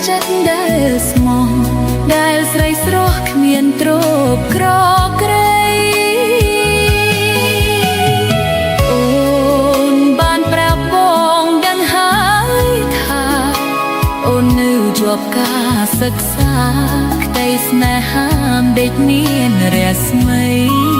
ចិត្តដែលស្មោះដែលស្រីស្រស់គ្មានទ្របក្រក្រៃអូនបានប្រាប់បងដឹងហើយថាអូននៅជាប់ការសិក្សាក្តីស្នេហាមិនដេចមានរស្មី។